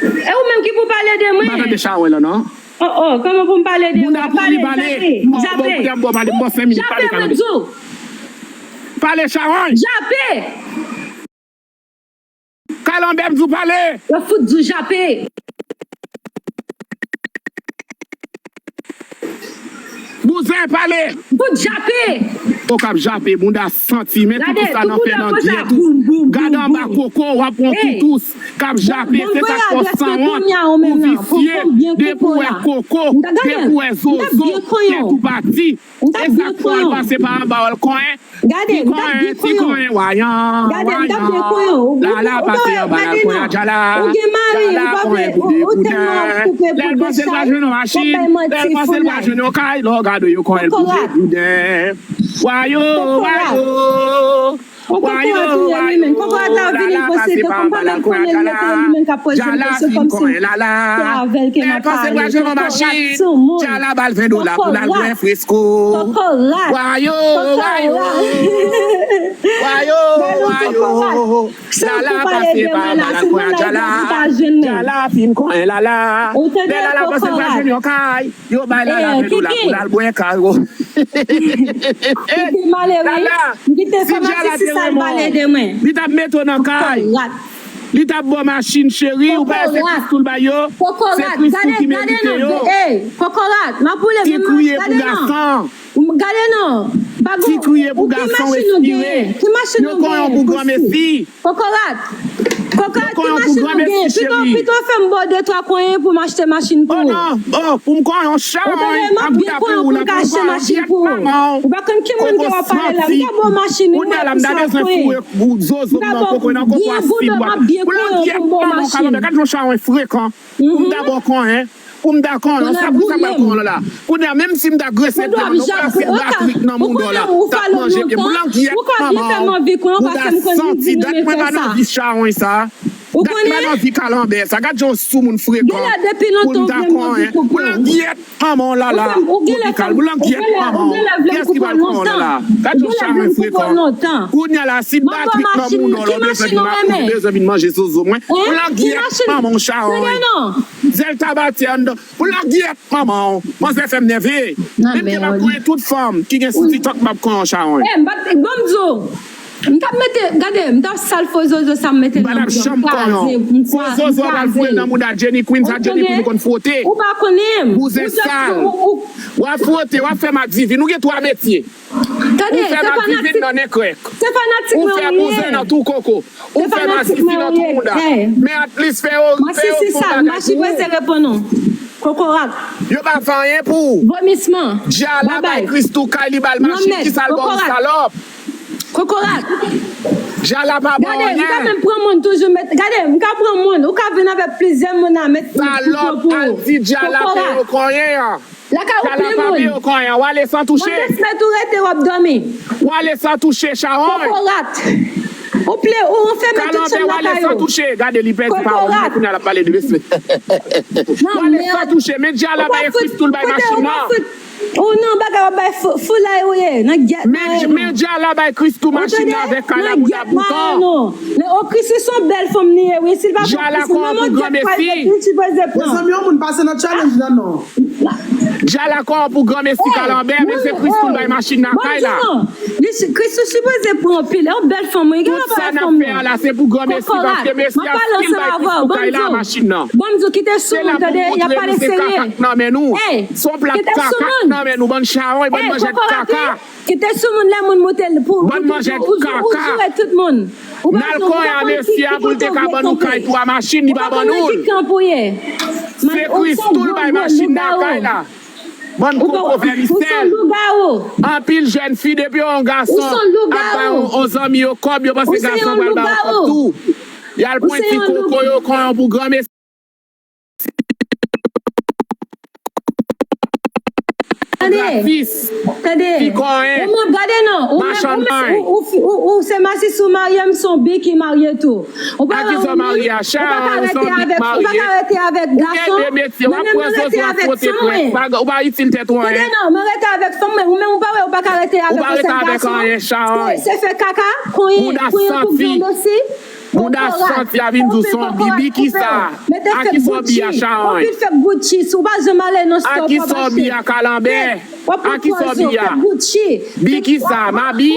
E ou menm ki pou pale de mwen? M pa tande chawony la non. Oh, oh, kòman pou m pale de mwen? Pale, jape, jape, jape, mwen di w. Pale chawony. Jape. Kalanbè m di w pale. Yo fout di w jape. Bouzen pale. Fout jape. Ou k ap jape, bounda santi, men toutous sa nan fè nan dyèt ou. Gade anba koko, w ap pran toutous k ap jape, se sa k fè w sanwont, ou visye, depi w wè koko, depi w wè zozo, tèt ou pati. E sa k fè w al pase pa anba w al konyen. Ti konyen, ti konyen, wayan, wayan. Lala pase anba l al konyen a Djala. Djala konyen pou de bouden. Lè l panse l pral jwenn yon machin, lè l panse l pral jwenn yon kay, lè w gade yo konyen l pou de bouden. Wayo, wayo. Kokorat ou ye li menm. Kokorat la vini poze ke kòm pa menm konnen li menm k ap poze m kesyon kòm si se avè l ke m ap pale. Kokorat sou moun. Djala ba l ven dola pou l al bwè fresko. Kokorat. Wayo, wayo. Wayo, wayo. Djala pase pa mal al pran Djala. Djala fin konyen Lala. Lè Lala panse l pral jwenn yon kay, yo bay Lala ven dola pou l al bwè kay. Kite malere. Lala, m kite si Djala te renmen w, li t ap mete w nan kay. Li t ap ba w machin cheri, ou pa wè se Christoo l bay yo? Se Christoo ki merite yo. Kokorat, m ap boule menm. Ti kriye pou gason. Gade non. Ti kriye pou gason respire. Yo konyen w pou granmesi. Kokorat. Kokorat, ki machin ou gen? Pito, pito fè m ba w de twa konyen pou m achte machin pou ou. Oh non, oh, pou m konyen w chawony, m ap byen konyen w pou m ka achte machin pou ou. Ou pa konn ki moun ke w ap pale la. M ka ba w machin, ou wè pou sa w konyen. M ka ba w byen goudo, m ap byen konyen w pou m ba w machin. Gad jan chawony frekan. Pou m ta ba w konyen. Pou m ta konyen, sa pou sa pral konyen la. Kounye a, menm si m ta grese tou, nou pral fè batrik nan mouda w la. T ap manje ke blan gyèt manman w. Ou ta santi, dat mwen pa nan vi chawony sa. Dat mwen pa nan vi kalanbè sa. Gad jan w sou moun frekan. Pou m ta konyen. Blan gyèt manman w Lala. Tropikal, blan gyèt manman w. Kiyès ki pral konyen w la? Gad jan chawony frekan. Kounye a la, si batrik nan mouda w la, ou bezwen vin manje zozo mwen. Blan gyèt manman w chawony. Zèl tabati anndan. Pou la gyèt manman w. Manzè fè m nève. Menm ke m ap konyen tout fanm ki gen sou TikTok, m ap konyen w chawony. Eh, m pa t, bon, m di w, m t ap mete, gade, m t ap sal fo zozo sa m mete nan bouda m, m kraze, m kraze, m kraze. Fo zozo pral voye nan mouda Jenny Queen, sa Jenny Queen ou konn fwote. Ou pa konnen m. Bouzen sal. W ap fwote, w ap fè madivin. Ou gen twa metye. Ou fè madivin nan nen krèk. Ou fè bouzen nan tou koko. Ou fè masisi nan tou mouda. Men at least fè yo, fè yo fè yon bagay pou ou. Kokorat. Yo pa fè anyen pou ou. Vomisman. Djala bay Christoo kay, li ba l machin, kisa l ba w, salòp? Kokorat. Djala pa ba w anyen. Gade, m ka menm pran moun toujou met. Gade, m ka pran moun. Ou ka vin avèk plizyè moun a met. Salòp, al di Djala peye w konyen an. Lakay ou plen moun. Djala pa peye w konyen, w ale san touche. Mwen desmet ou rete w ap dòmi. W ale san touche, chawony. Kokorat. Ou plen, ou anfèmen tout chanm lakay ou. Kalanbè, w ale san touche. Gade, li pèdi pawòl li, kounye a l ap pale de desmet. W ale san touche, men Djala bay Christoo l bay machin nan. Ou nan bagay w ap bay foulay ou ye, nan gyèt mayen nou. Men Djala bay Christoo machin nan avèk kay la bouda bouton. Men o Christoo se yon bèl fanm li ye wi, si l pa pran Christoo, men mwen gyèt kay li sipoze pran. Mezanmi, yon moun pase nan challenge nan non. Djala konyen w pou granmesi kalanbè, men se Christoo l bay machin nan kay la. Christoo sipoze pran anpil, e yon bèl fanm wi, gen yon bèl fanm non. Tout sa n ap fè a la, se pou granmesi, paske mesi a stil bay Christoo kay la, machin nan. Bon, m di w kite sou moun tande, y ap pale serye. Se la pou montre nou se kaka k nan men nou. Se yon plat kaka k nan men nou, bann chawony, bann manjèt kaka. Kite sou moun lè moun moute l pou ou, ou joure tout moun. N al konyen a mesye a pou l te ka ban nou kay twa machin, li pa ban nou l. Se Christoo l bay machin nan kay la. Bann koko vèmisèl. Anpil jèn fi depi yon gason ap bay yon zanmi yo kòb, yo panse gason pral ba yo kòb tou. Y al pran ti koko yo konyen w pou granmesi. Tande, tande. Ou menm, gade non, ou menm, ou, ou, ou, ou se masisi ou marye, m se yon bi ki marye tou. Ou pa wè ou menm, ou pa ka rete avèk, ou pa ka rete avèk gason, men menm mwen rete avèk fanm mwen. Tande non, mwen rete avèk fanm mwen, ou menm ou pa wè ou pa ka rete avèk yon sèl gason. Se, se fè kaka, konyen, konyen pou granmesi. Bouda santi a vin di w se yon bi, bi kisa? A kisa w bi a, chawony? Anpil fèk Gucci, si w pa janm ale nan store, w ap achte. A kisa w bi a, kalanbè? A kisa w bi a? Bi kisa? Mabi?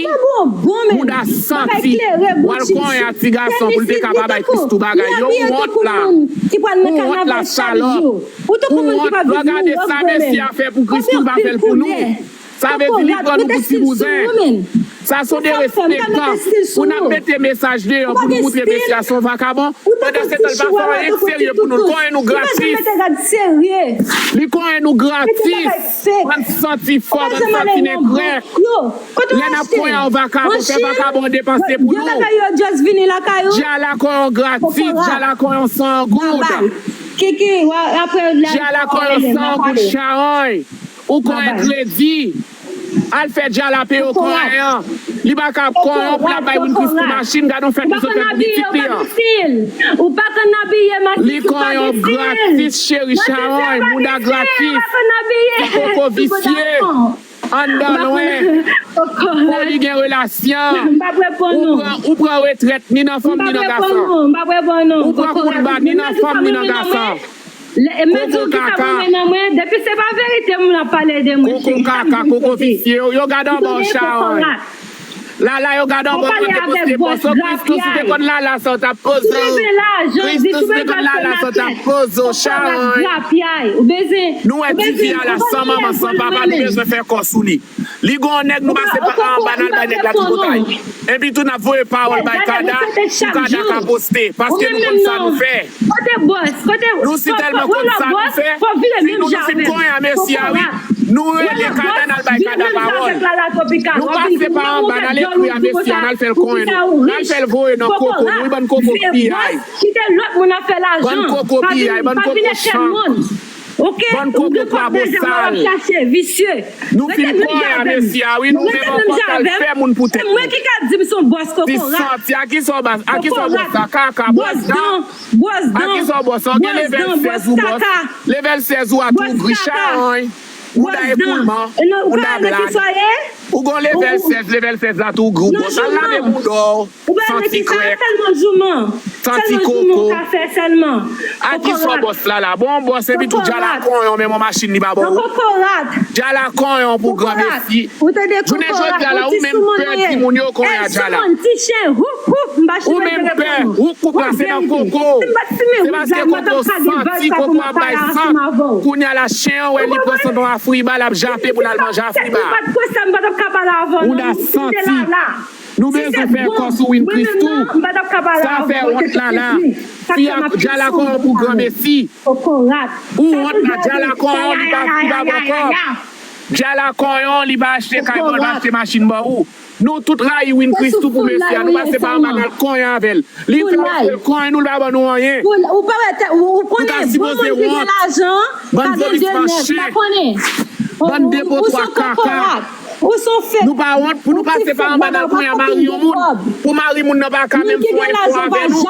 Bouda santi. W al konyen a ti gason pou l te ka pa bay Christoo bagay. Yo wont la. Ou wont la, salòp. Ou wont. Lè w gade sa mesye a fè pou Christoo, l pa fè l pou nou. Sa vle di li pran nou pou ti bouzen. Sa se yon derespektan. Pou n ap mete mesaj deyò, pou nou moutre mesye a se yon vakabon. Pandan se tan, l pa fè anyen k serye pou nou. L konyen nou gratis. Li konyen nou gratis. Bann santi fò, bann santi negrè. Lè n ap konyen yon vakabon, fè vakabon depanse pou nou. Djala konyen w gratis, djala konyen w san goud. Djala konyen w san goud, chawony. Ou konyen kredi. Al fè Djala peye w konyen an. Li pa ka ap konyen an pou l ap bay Winchris pou machin. Gade yon fèt li sot fè pou pitit li an. Li konyen an gratis, cheri, chawony, mouda gratis. Ti koko visye. Anndan lwen. Fò li gen relasyon. Ou pran, ou pran retrèt ni nan fanm ni nan gason. Ou pran koulba ni nan fanm ni nan gason. Koko kaka. Depi se pa verite, moun ap pale de mwen. Koko kaka, koko visye. Yo gade anba w, chawony. Lala, yo gade anba w, yo te poste pòs. Kristou, si te konn Lala sa w t ap poze w. Kristou, si te konn Lala sa w t ap poze w, chawony. Nou wè Divya la, san manman, san papa, nou bezwen fè kò sou li. Li gon nèg, nou pase pa anba n al bay nèg la tripotay. Epi tou n ap voye pawòl bay Kada, pou Kada ka poste, paske nou konn sa nou fè. Nou si tèlman konn sa nou fè, si nou, nou fin konyen a mesye a, wi, nou rele Kada, n al bay Kada pawòl. Nou pase pa anba, n al ekri a mesye a, n al fè l konyen nou. N al fè l voye nan koko nou, wi, bann koko piyay. Bann koko piyay, bann koko chanm. Bann koko kwabosal. Nou fin konyen a mesye a, wi, nou menm ankò n al fè moun pou tèt nou. Ti santi, a kisa w bòs la, kaka, bòs dan. A kisa w bòs la, w gen level sèz ou bòs. Level sèz ou a tou gri, chawony. Mouda ekoulman, mouda blag. Ou gon level sèz, level sèz la tou gri, w bòs. Al lave mouda w. Santi krèk. Santi koko. A kisa w bòs la la? Bon, bòs, epi tou Djala konyen w, menm yon machin li pa ba w. Djala konyen w pou granmesi. Jounen jodi a la, ou menm pè timoun yo konyen a Djala. Ou menm pè, ou kou pase nan koko. Se paske koko santi, koko ap bay sant. Kounye a la, chen an wè li pran sant yon afriba, l ap jape pou l al manje afriba. Mouda santi. Nou bezwen fè kò sou Winchris tou. Sa fè wont la la. Fi a, Djala konyen w pou granmesi. Ou wont la, Djala konyen w, li pa, li pa ba w kòb. Djala konyen w, li pa achte kay ba w, li pa achte machin ba ou. Nou tout rayi Winchris tou pou mesye a. Nou pase pa anba n al konyen avè l. Li fè l konyen nou, l pa ban nou anyen. Nou ta sipoze wont. Bann vomit chen. Bann depotwa kaka. Nou pa wont pou nou pase pa anba n al konyen a mari yon moun. Pou mari moun nan pa ka menm fè yon efò avè nou.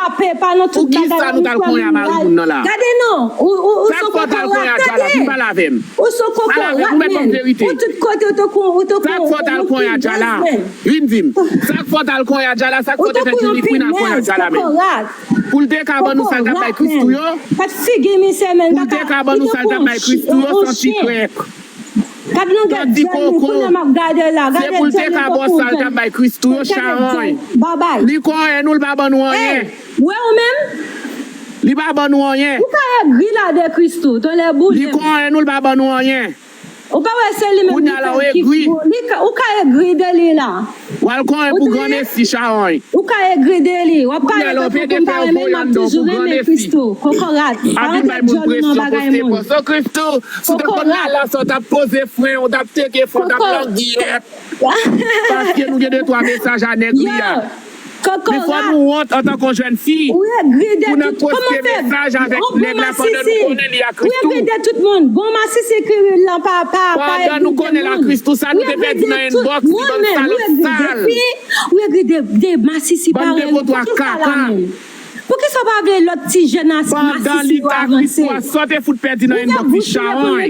Poukisa nou t al konyen a mari moun nan la? Sa k fè w t al konyen a Djala? Vin pale avè m. Pale avè m, ou mèt ban m verite. Sa k fè w t al konyen a Djala? Vin di m. Sa k fè w t al konyen a Djala? Sa k fè w te fè Julie Queen al konyen a Djala menm? Pou l te ka ban nou sa l t ap bay Christoo yo? Pou l te ka ban nou sa l t ap bay Christoo yo, santi krèk. Santi koko. Se pou l te ka ba w sa l t ap bay Christoo yo, chawony. Li konyen nou, l pa ban nou anyen. Li pa ban nou anyen. Li konyen nou, l pa ban nou anyen. Kounye a la, w egri. Ou ka egri de li la. W al konyen pou granmesi, chawony. Ou ka egri de li. W ap parèt tankou konpare, men m ap toujou renmen Christoo. Kokorat. Pa rantre djòl nan bagay moun. Kokorat. Si w te konn Lala sa, w t ap poze fren, w t ap teke fren, w t ap langyèt. Paske nou gen de twa mesaj a nèg li a. Men fò nou wont antanke yon jèn fi pou n ap poste mesaj avèk nèg la pandan nou konnen li a Christoo. Pandan nou konnen l a Christoo, sa nou te pèdi nan inbox, li ban m salòp sal. Ou egri de, de masisi parèy ou. Bann depotwa kaka. Poukisa w pa vle lòt ti jèn masisi yo avanse? Pandan li ta Christoo a, sa w te fout pèdi nan inbox li, chawony.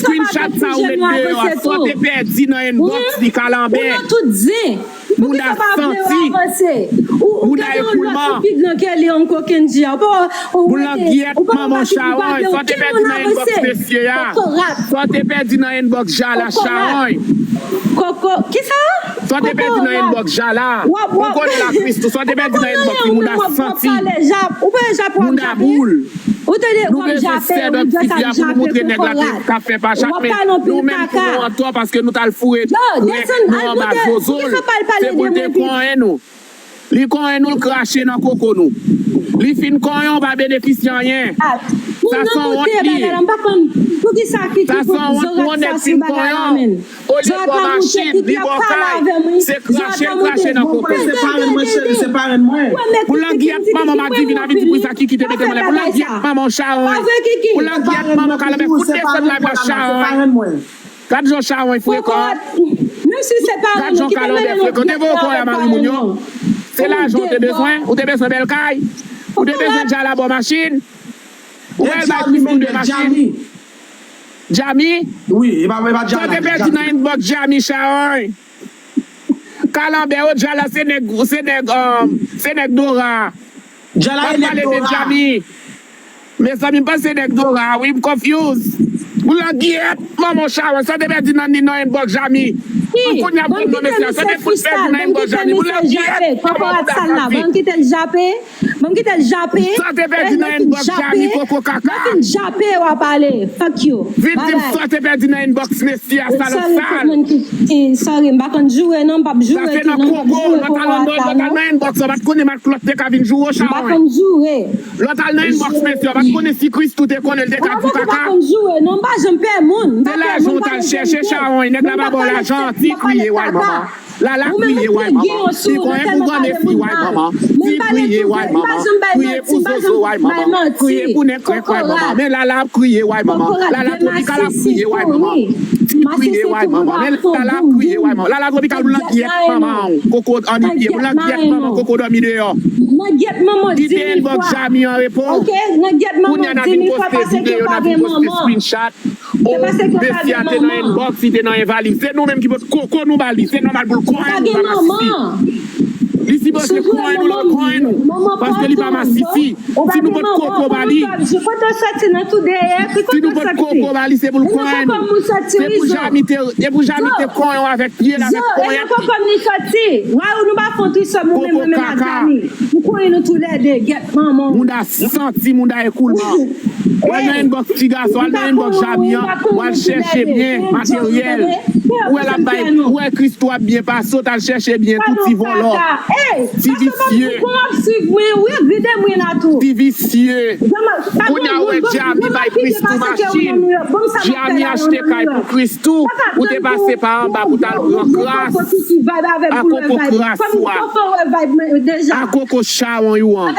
Screenshot sa ou met deyò a, sa w te pèdi nan inbox li, kalanbè. Mouda santi. Mouda ekoulman. Moun langyèt manman w, chawony. Sa w te pèdi nan inbox mesye a? Sa w te pèdi nan inbox Djala, chawony? Koko, kisa? Sa w te pèdi nan inbox Djala? Ou konnen l a Christoo, sa w te pèdi nan inbox li, mouda santi. Mouda boul. Nou bezwen sèdòt figi a pou nou montre nèg la k ap fè pa chak, men nou menm tou nou antò paske nou t al foure krèk nou anba zozo l. Se pou l te konyen nou. Li konyen nou, l krache nan koko nou. Li fin konyen w, w pa benefisye anyen. Sa se yon wont li ye. Sa se yon wont pou yon nèg fin konyen w. Olye l ba w machin, li ba w kay, se krache l krache nan koko. Pou langyèt manman w, Madivin, a vin di pou sa Kiki te mete m anlè. Pou langyèt manman w, chawony. Pou langyèt manman w, kalanbè, fout desann live la, chawony. Gad jan chawony frekan. Menm si se paran nou ki te mennen nou, te voye avèk paran nou. Se lajan ou te bezwen? Ou te bezwen bèl kay? Ou te bezwen djal abò machin? Ou wè l bay Christoo de machin? Djami? Wi, e pa, e pa Djala. Sa w te pèdi nan inbox Djami, chawony. Kalanbè, o Djala, se nèg, se nèg, um, se nèg Dora. Djala e nèg Dora. Mezanmi, m panse nèg Dora, wi, m confuse. Boulangyèt, manman chawony, sa w te pèdi nan, nan inbox Djami. Kounye a pou mwen mesye, sa w te fout pèdi nan inbox Djami. Boulangyèt, manman mouda santi. Ban m kite l jape. Sa w te pèdi nan inbox Djami, koko kaka. Mwen fin jape w ap pale. Fuck you. Vin di m sa w te pèdi nan inbox mesye a, salòp sal. Sorry, m pa konn joure non, m p ap joure tou non, m p ap joure koko a sa non. Lè w t al nan inbox, w pa t konnen matlòt te ka vin joure w, chawony. M pa konn joure. Lè w t al nan inbox mesye, w pa t konnen si Christoo te konnen l te ka di w kaka. M pa konn joure non, m pa janm pè moun. Se lajan w t al chèche, chawony, nèg la pa ba w lajan, ti kriye, way manman. Lala kriye, way manman. Ti konyen pou granmesi, way manman. Ti kriye, way manman. Kriye pou zozo, way manman. Kriye pou nèg krèk, way manman. Men Lala ap kriye, way manman. Lala Tropikal ap kriye, way manman. Ti kriye, way manman. Men Lala ap kriye, way manman. Lala Tropikal, boulangyèt manman w. Koko anipye, boulangyèt manman, koko dòmi deyò. Kite inbox Djami an repo. Kounye a n ap vin poste videyo, n ap vin poste screenshot. O, mesye a te nan inbox, li te nan envaliz. Se nou menm ki pot koko nou ba li. Se nòmal pou l konyen nou, li pa masisi. Li sipoze konyen nou, l konyen nou. Paske li pa masisi. Si nou pot koko ba li, si nou pot koko ba li, se pou l konyen nou. Se pou Djami te, se pou Djami te konyen w avèk pye l, avèk ponyèt li. Koko kaka. Mouda santi, mouda ekoulman. W al nan inbox ti gason, w al nan inbox Djami an, w al chèche byen materyèl. Ou wè l ap bay, ou wè Christoo ap byen pase, w t al chèche byen tou, ti vòlò. Ti visye. Ti visye. Kounye a ou wè Djami bay Christoo machin. Djami achte kay pou Christoo. Ou te pase pa anba pou t al pran kras. A koko kras ou a. A koko chawony ou an.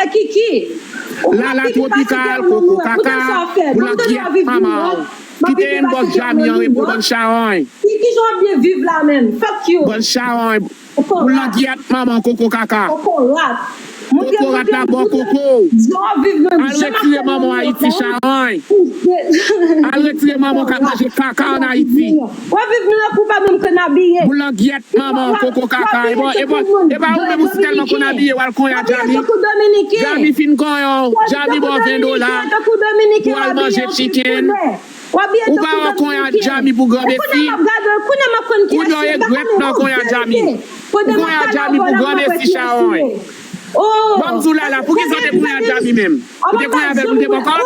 Lala Tropikal, koko kaka, boulangyèt manman w. Kite inbox Djami an repo, bann chawony. Ki, ki jan w ap byen viv la menm? Fuck you. Bann chawony. Boulangyèt manman w, koko kaka. Kokorat. Kokorat la bò koko w. Al retire manman w Ayiti, chawony. Al retire manman w k ap manje kaka ann Ayiti. W ap viv Nouyòk, ou pa menm konn abiye. Boulangyèt manman w, koko kaka. E pa, e pa, e pa ou menm ou si tèlman konn abiye, w al konyen a Djami. Djami fin konyen w. Djami ba w ven dola pou w al manje chicken. Ou pa wè konyen a Djami pou granmesi. Kounye a w regrèt nan konyen a Djami. Ou konyen a Djami pou granmesi, chawony. Ban m di w Lala, poukisa w te konyen a Djami menm? Ou te konyen avè l pou l te bò kò?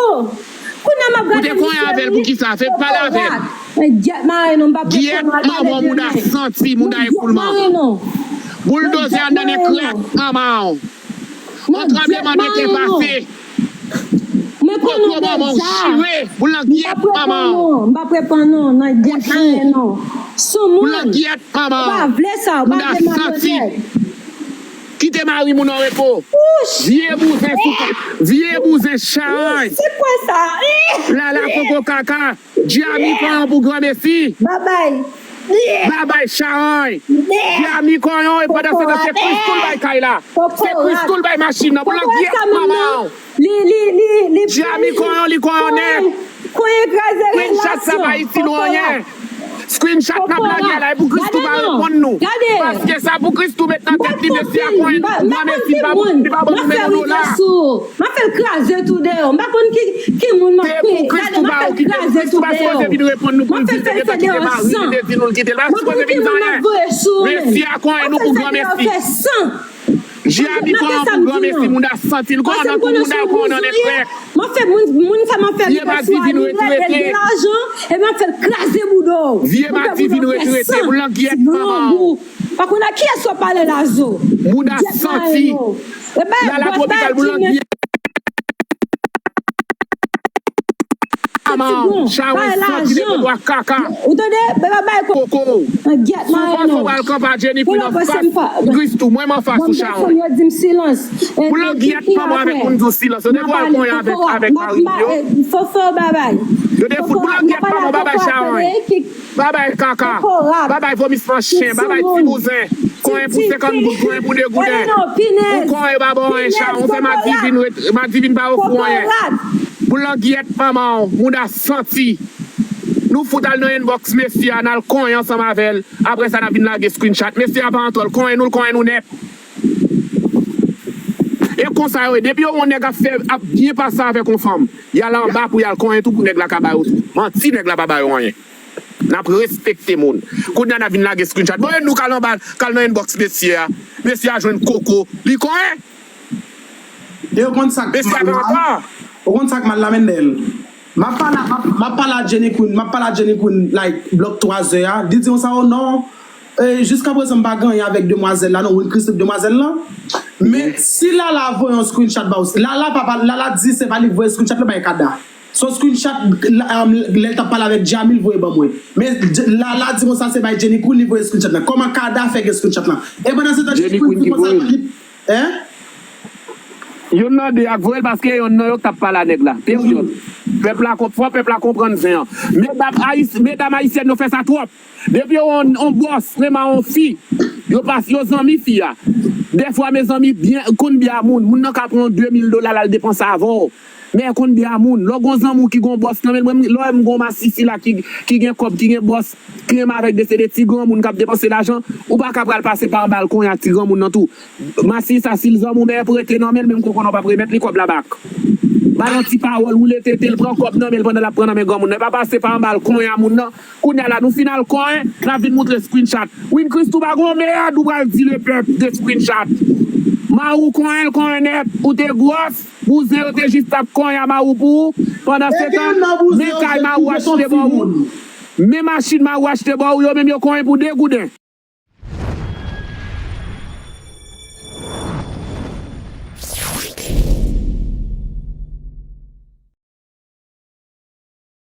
Ou te konyen avè l poukisa? Fè pale avè l. Gyèt manman w, mouda santi, mouda ekoulman. Bouldozè anndan nan krèk manman w. Yon tranblemanntè pase. Koko manman w chire. Boulangyèt manman w. M p ap reponn non, nan gyèt manman w. Soumoun. Boulangyèt manman w. Ou pa vle sa, ou pa vle maryonèt. Kite mari moun an repo. Vye bouzen sou, vye bouzen chawony. Lala koko kaka. Djami konyen w pou granmesi. Babay. Babay chawony. Djami konyen w, e pandan se tan se Christoo l bay kay la. Se Christoo l bay machin nan. Boulangyèt manman w. Li, li, li, li. Djami konyen w, li konyen w nèt. Konyen kraze relasyon. Screenshot sa pa itil ou anyen. Screenshot n ap lage a la, e pou Christoo pa reponn nou. Paske sa pou Christoo met nan tèt li, mesye a konyen nou pou granmesi, li pa ban nou menm yon dola. M ap fè l kraze tou deyò. M pa konn ki, ki moun m ap peye. Gade, m ap fè l kraze tou deyò. M ap fè l fè deyò san. M pa konn ki moun m ap voye sou ou menm. Mesye a konyen nou pou granmesi. Djami konyen pou granmesi, mouda santi l konyen nan kou mouda, konyen nan nèt frè. M ap fè moun, moun sa m ap fè li fè sou a, li règle de lajan, epi m ap fè l kraze bouda w. Vye mati vin retrete, boulangyèt manman w. Pa konn a kiyès w ap pale la zo. Mouda santi. Lala Tropikal, boulangyèt. Chawon santi de bwa kaka. Ou tande? Bèbè bay koko. An gyèt mayo non. Ou pral kanpe a Jenny Queen anfas. Kristou, mwen m anfas ou chawon. Yo di m silans. Boulangyèt manman avèk moun di w silans. Yo te vwal konyen avèk avèk mari yo. Fofo babay. Yo te fout boulangyèt manman babay chawon. Babay kaka. Babay vomisman chen. Babay ti bouzen. Konyen pou senkant goud, konyen pou de gouden. Ou konyen pa ba w anyen chawon. Ou fè madivin, madivin pa ofri w anyen. Boulangyèt manman w, mouda santi. Nou fout al nan inbox mesye a, n al konyen ansanm avè l. Apre sa, n ap vin lage screenshot. Mesye a pa antò l, konyen nou, l konyen nou nèt. E konsa yo ye. Depi yo wè yon nèg ap fè, ap byen pase avèk yon fanm, y al anba pou y al konyen tou pou nèg la ka ba yo tou. Manti, nèg la pa ba yo anyen. N ap respekte moun. Kounye a n ap vin lage screenshot. Bon, e nou k al anba, k al nan inbox mesye a. Mesye a jwenn koko. Li konyen. E ou konn sa k mal la? Ou konn sa k mal la, Mendel? M ap pale, m ap, m ap pale a Jenny Queen, m ap pale a Jenny Queen, like, blòk twa zè a. Li di konsa, oh non, e, jiskaprezan m pa gen anyen avèk demwazèl la, non, Win Christophe demwazèl la. Men si Lala voye yon screenshot ba w, Lala pa, pa, Lala di se pa li voye screenshot la bay Kada. Se yon screenshot, la, um, lè l t ap pale avèk Djamil voye ban mwen. Men Dj-, Lala di konsa se bay Jenny Queen li voye screenshot la. Kòman Kada fè gen screenshot la? E pandan se tan Jenny Queen di konsa li Hein? Yonn nan de a k voye l paske yonn nan yo k t ap pale a nèg la. Peryòd. Pèp la konp-, fò pèp la konprann zen an. Medam ayis-, medam ayisyèn yo fè sa twòp. Depi yo wè yon, yon bòs renmen yon fi, yo pas-, yo zanmi fi a. Dèfwa, mezanmi, byen, konn byen a moun. Moun nan ka pran yon de mil dola l al depanse avè w. Men konn byen a moun. Lè w gen yon zanmi w ki gen yon bòs nan men l, mwen, lè w wè m gen yon masisi la ki, ki gen kòb, ki gen bòs, ki renmen avèk de, se de ti granmoun k ap depanse lajan, ou pa ka pral pase pa anba l konyen ak ti granmoun nan tou. Masisi sa, si l zanmi w, men prete nan men l, menm kou konnen w p ap remèt li kòb la bak. Ba l yon ti pawòl, woule tete l, pran kòb nan men l pandan l ap pran nan men granmoun nan. E pa pase pa anba l konyen a moun nan. Kounye a la, nou fin al konyen, n ap vin moutre screenshot. Win Christophe pa gen yon mèd, ou pral di le pèp de screenshot. Mari w konyen l konyen nèt, ou te gwòs, bouzen yo te jis t ap konyen a mari w pou ou. Pandan se tan, men kay mari w achte ba w, men machin mari w achte ba w, yo menm yo konyen pou de gouden.